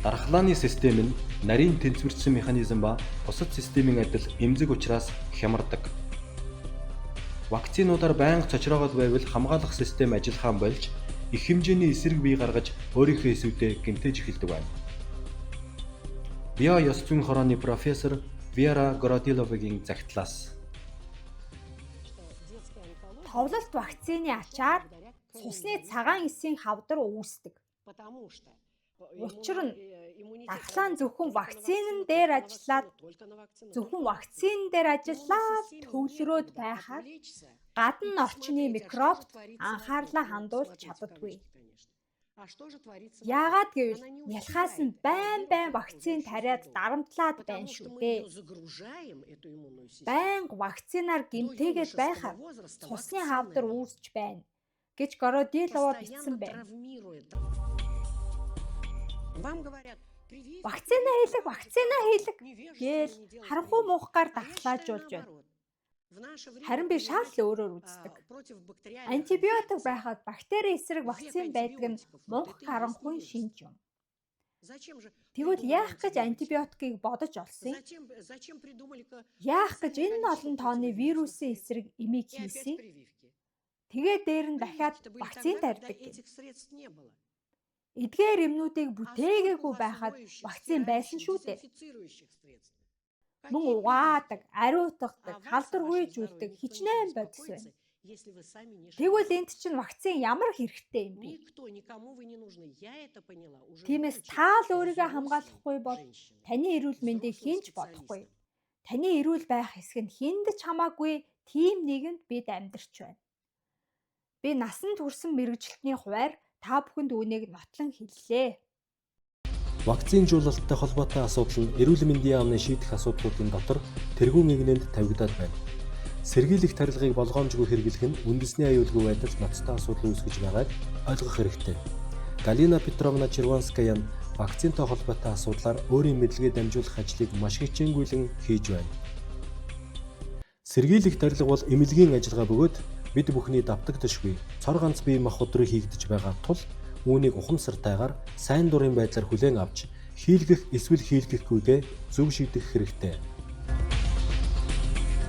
Дархлааны систем нь нарийн тэнцвэржсэн механизм ба бусад системийн адил эмзэг учраас хямардаг. Вакцинуудаар байнга цочроогоод байвал хамгаалах систем ажиллахаа больж их хэмжээний эсрэг бие гаргаж өөрийнхөө эсүүдээ гэмтээж эхэлдэг байна. Био ёс зүйн хорооны профессор Вера Городиловагийн захидлаас. Товлолт вакцины ачаар цусны цагаан эсийн хавдар үүсдэг. Учир нь дархлаа нь зөвхөн вакцин дээр ажиллаад төвлөрөөд байхаар гадна орчны микробт анхаарлаа хандуулж чаддаггүй. Яагаад гэвэл нялхаас нь байн байн вакцин тариад дарамтлаад байна шүү дээ. Байнга вакцинаар гэмтээгээд байхаар цусны хавдар үүсч байна гэж Городилова бичсэн байна. "Вакцина хийлэг, вакцина хийлэг" гээл харанхуй муухайгаар дархлаажуулж байна. Харин би шал өөрөөр үздэг. Антибиотик байхад бактери эсрэг вакцин байдаг нь мунхаг харанхуйн шинж юм. Тэгвэл яах гэж антибиотикийг бодож олсон юм? Яах гэж энэ олон тооны вирусын эсрэг эмийг хийсэн? Тэгээд дээр нь дахиад вакцин тарьдаг гэнэ. Эдгээр эмнүүдийг бүтээгээгүй байхад вакцин байсан шүү дээ. Мөн угаадаг, ариутгадаг, халдвар гүйжүүлдэг хичнээн бодис байна. Тэгвэл энд чинь вакцин ямар хэрэгтэй юм бэ? Тиймээс та л өөрийгөө хамгаалахгүй бол таны эрүүл мэндийг хэн ч бодохгүй. Таны эрүүл байх эсэх нь хэнд ч хамаагүй тийм нийгэмд бид амьдарч байна. Би насанд хүрсэн мэргэжилтний хувиар та бүхэнд үүнийг нотлон хэллээ. Вакцинжуулалттай холбоотой асуудал нь эрүүл мэндийн яамны шийдэх асуудлуудын дотор тэргүүн эгнээнд тавигдаад байна. Сэргийлэх тарилгыг болгоомжгүй хэрэглэх нь үндэсний аюулгүй байдалд ноцтой асуудал үүсгэж байгааг ойлгох хэрэгтэй. Галина Петровна Червонская нь вакцинтай холбоотой асуудлаар өөрийн мэдлэгээ дамжуулах ажлыг маш хичээнгүйлэн хийж байна. Сэргийлэх тарилга бол эмнэлгийн ажиллагаа бөгөөд бид бүхний давтагдашгүй цор ганц бие махбод руу хийгдэж байгаа тул үүнийг ухамсартайгаар, сайн дурын байдлаар хүлээн авч хийлгэх эсвэл хийлгэхгүйгээ зөв шийдэх хэрэгтэй.